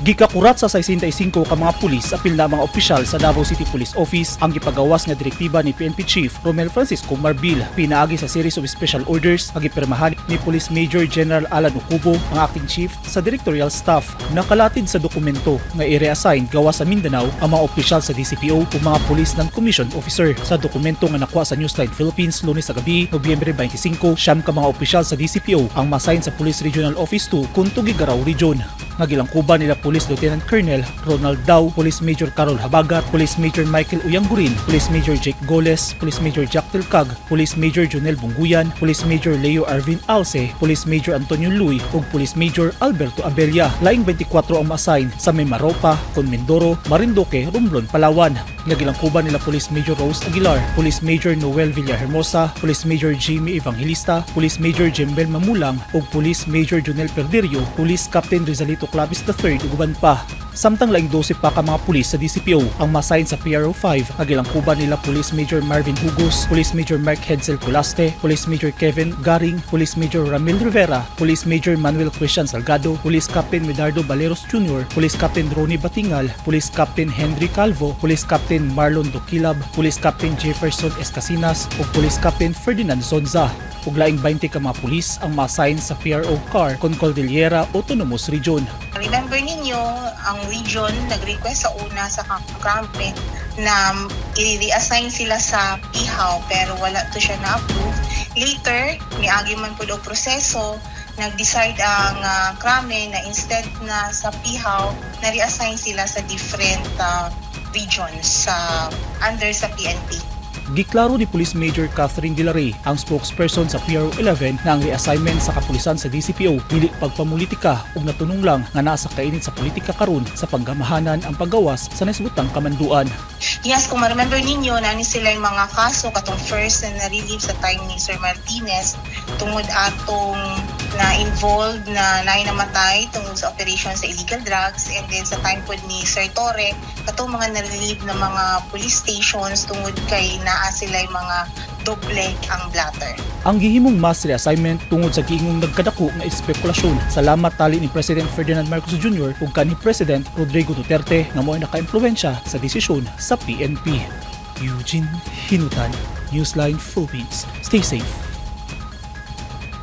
Gikakurat sa 65 ka mga pulis apil na mga opisyal sa Davao City Police Office ang gipagawas nga direktiba ni PNP Chief Romel Francisco Marbil pinaagi sa series of special orders nga gipirmahan ni Police Major General Alan Okubo, ang acting chief sa directorial staff. Nakalatid sa dokumento nga i-reassign gawas sa Mindanao ang mga opisyal sa DCPO ug mga police non-commissioned officer. Sa dokumento nga nakuha sa Newsline Philippines Lunes sa gabi, Nobyembre 25, 9 ka mga opisyal sa DCPO ang ma-assign sa Police Regional Office 2 kun Tuguegarao Region nga gilangkuban nila Police Lieutenant Colonel Ronald Dow, Police Major Carol Habagat, Police Major Michael Uyanggurin, Police Major Jake Goles, Police Major Jack Tilcag, Police Major Junel Bunguyan, Police Major Leo Arvin Alce, Police Major Antonio Luy ug Police Major Alberto Abella. Laing 24 ang ma-assign sa Mimaropa, kon Mindoro, Marinduque, Romblon, Palawan nga gilangkuban nila Police Major Rose Aguilar, Police Major Noel Villahermosa, Police Major Jimmy Evangelista, Police Major Jembel Mamulang ug Police Major Junel Perdirio, Police Captain Rizalito Clavis III ug uban pa. Samtang laing 12 pa ka mga pulis sa DCPO ang ma-assign sa PRO 5 nga gilangkuban nila Police Major Marvin Hugos, Police Major Mark Hedsel Culaste, Police Major Kevin Garing, Police Major Ramil Rivera, Police Major Manuel Christian Salgado, Police Captain Medardo Baleros Jr., Police Captain Ronnie Batingal, Police Captain Henry Calvo, Police Captain Marlon Duquilab, Police Captain Jefferson Escasinas ug Police Captain Ferdinand Zonza. Ug laing 20 ka mga pulis ang ma-assign sa PRO CAR kon Cordillera Autonomous Region. Remember ninyo, ang region nag-request sa una sa Krame na i-reassign sila sa PHAU pero wala to siya na-approve. Later, miagi man pud og proseso, nag-decide ang Krame na instead na sa PHAU, na-reassign sila sa different regions sa under sa PNP. Giklaro ni Police Major Catherine De La Rey, ang spokesperson sa PRO 11, na ang reassignment sa kapulisan sa DCPO dili pagpamulitika ug natunong lang nga naa sa kainit sa politika karon sa panggamahanan ang paggawas sa naisgutang kamanduan. Yes, kung ma-remember ninyo, nani sila yung mga kaso katong first na na-relieve sa time ni Sir Martinez tungod atong na involved na naay namatay tungod sa operation sa illegal drugs, and then sa time pod ni Sir Torre, katong mga na-relieve na mga police stations tungod kay naa sila yung mga doble ang blotter. Ang gihimong mass reassignment tungod sa giingong nagkadako nga espekulasyon sa lamat tali ni President Ferdinand Marcos Jr. ug kanhi President Rodrigo Duterte nga mo'y nakaimpluwensya sa desisyon sa PNP. Eugene Hinutan, Newsline Philippines. Stay safe.